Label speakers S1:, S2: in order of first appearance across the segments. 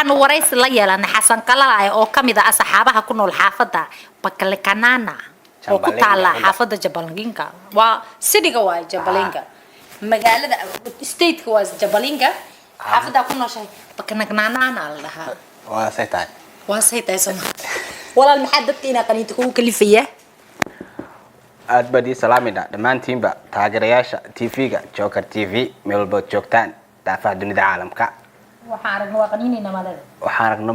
S1: Waxaanu waraysi la yeelanay Xasan Qalalaay oo ka mid ah asxaabaha ku nool xaafadda Bakalekanana oo ku
S2: Jambalinga,
S1: taala
S2: Huda.
S1: xaafadda Jabalinga. Waa cityga, waa Jabalinga, magaalada stateka waa Jabalinga, xaafadda ku nooshahay Bakanagnanana la dhahaa.
S2: Waa say tahay.
S1: Waa say tahay soma? Walaal, maxaa dadka inaa qaniinta kugu kalifaya?
S2: Aad baad ii salaamayna dhammaantiinba taageerayaasha TV-ga Joker TV, meel walbaad joogtaan daafaha dunida caalamka.
S1: Waxaan aragna waa qaniinayna maalada.
S2: Waxaan aragna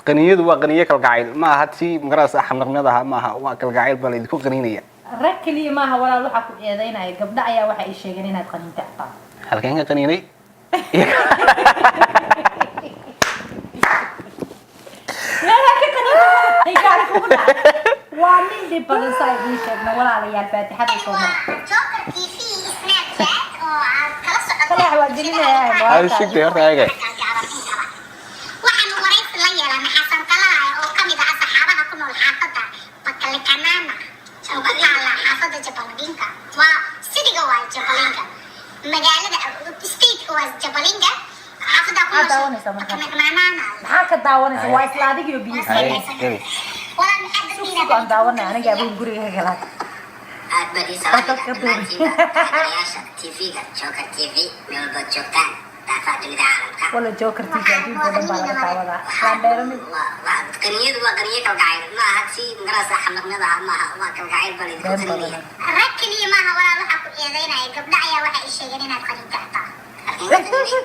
S2: qaniiyadu waa qaniyo kalgacayl, ma aha tii magarasa xamnaqnimada ma aha, waa kalgacayl baa laydinku qaniinaya.
S1: Rag keliya maaha walaal, waxaa ku eedeynaya gabdho ayaa waxa ay sheegeen inaad qaniinta xataa.
S2: Halkeen ka qaniinay?
S1: Meelaha ka qaniinta gaari kugu dhacay. Waa nin dhib badan, saa idiin sheegna walaalayaal. Faatixada soo mara.
S3: Joker TV Snapchat oo aad kala socotaan.
S1: Kalax waa gelinayaa.
S2: Ay, sigtay horta ayaga.
S3: Waxaanu waraysi la yeelanay Xasan Qalalaay oo ka mid ah asxaabaha ku nool xaafadda Bakalekanana oo ku taala xaafadda Jabalinga. Waa cityga, waa Jabalinga, magaalada stateka waa Jabalinga, xaafadda ku
S1: Maxaad daawanaysaa marka?
S3: Bakalekanana.
S1: Maxaa ka daawanaysa? Waa isla adigiyo biyo.
S2: Ay, geli.
S3: Walaal, maxaa dadka
S1: Sug, sug, aan daawanay aniga abin guriga ka galaa.
S4: Aad baad ii salaamayna dhammaantiinba taageerayaasha TV-ga Joker TV, meel walbaad joogtaan daafaha dunida caalamka.
S1: Wala Joker TV adduunka oo dhan baa laga daawadaa. Laandheerani.
S4: Qaniyadu waa qaniyo kalgacayl, ma aha tii magarasa xamnaqnimada ma aha, waa kalgacayl baa laydinku
S1: Been
S4: qaniinaya.
S1: badan.
S3: Rag keliya maaha walaal, waxaa ku eedeynaya gabdho ayaa waxa ay sheegeen inaad qaniinta xataa.
S4: Halkeen ka qaniinay?